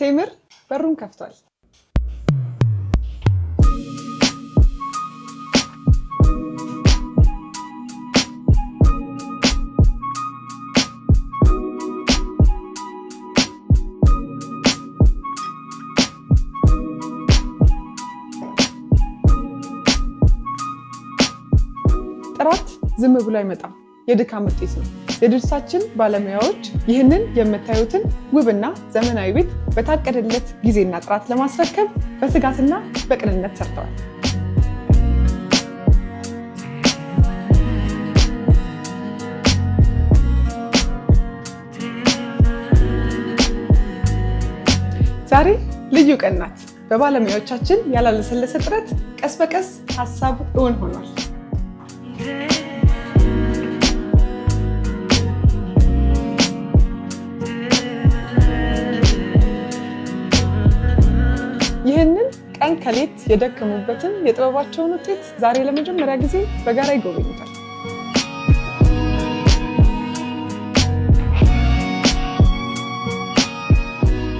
ቴምር በሩን ከፍቷል። ጥራት ዝም ብሎ አይመጣም፣ የድካም ውጤት ነው። የድርጅታችን ባለሙያዎች ይህንን የምታዩትን ውብና ዘመናዊ ቤት በታቀደለት ጊዜና ጥራት ለማስረከብ በትጋትና በቅንነት ሰርተዋል። ዛሬ ልዩ ቀን ናት። በባለሙያዎቻችን ያላለሰለሰ ጥረት ቀስ በቀስ ሀሳብ እውን ሆኗል። ይህንን ቀን ከሌት የደከሙበትን የጥበባቸውን ውጤት ዛሬ ለመጀመሪያ ጊዜ በጋራ ይጎበኙታል።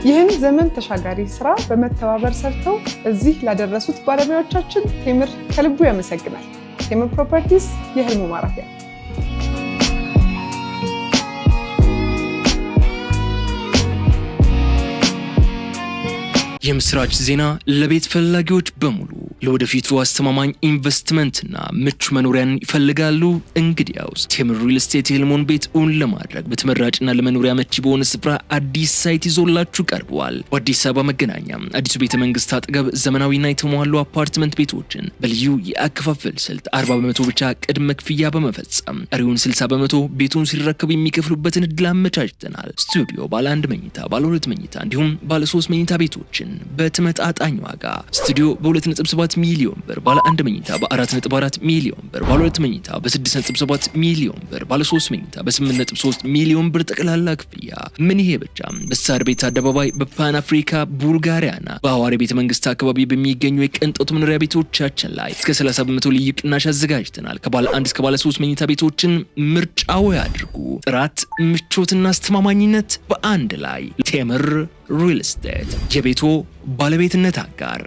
ይህን ዘመን ተሻጋሪ ስራ በመተባበር ሰርተው እዚህ ላደረሱት ባለሙያዎቻችን ቴምር ከልቡ ያመሰግናል። ቴምር ፕሮፐርቲስ፣ የህልሙ ማረፊያ። የምስራች ዜና ለቤት ፈላጊዎች በሙሉ! ለወደፊቱ አስተማማኝ ኢንቨስትመንትና ምቹ መኖሪያን ይፈልጋሉ? እንግዲያውስ ቴምር ሪል ስቴት የህልሞን ቤት እውን ለማድረግ በተመራጭና ለመኖሪያ አመቺ በሆነ ስፍራ አዲስ site ይዞላችሁ ቀርበዋል። በአዲስ አበባ መገናኛ አዲሱ ቤተ መንግስት አጠገብ ዘመናዊና የተሟሉ አፓርትመንት ቤቶችን በልዩ የአከፋፈል ስልት 40% ብቻ ቅድመ ክፍያ በመፈጸም ቀሪውን 60% ቤቱን ሲረከቡ የሚከፍሉበትን እድል አመቻችተናል። ስቱዲዮ፣ ባለ አንድ መኝታ፣ ባለ ሁለት መኝታ እንዲሁም ባለ ሶስት መኝታ ቤቶችን በተመጣጣኝ ዋጋ፣ ስቱዲዮ በ2.7 ሚሊዮን ብር፣ ባለ አንድ መኝታ በ4.4 ሚሊዮን ብር፣ ባለ ሁለት መኝታ በ6.7 ሚሊዮን ብር፣ ባለ ሶስት መኝታ በ8.3 ሚሊዮን ብር ጠቅላላ ክፍያ። ምን ይሄ ብቻ! በሳር ቤት አደባባይ፣ በፓን አፍሪካ ቡልጋሪያና በአዋሬ ቤተ መንግስት አካባቢ በሚገኙ የቅንጦት መኖሪያ ቤቶቻችን ላይ እስከ 30% ልዩ ቅናሽ አዘጋጅተናል። ከባለ አንድ እስከ ባለ ሶስት መኝታ ቤቶችን ምርጫዎ ያድርጉ። ጥራት፣ ምቾትና አስተማማኝነት በአንድ ላይ። ቴምር ሪል ስቴት፣ የቤቶ ባለቤትነት አጋር።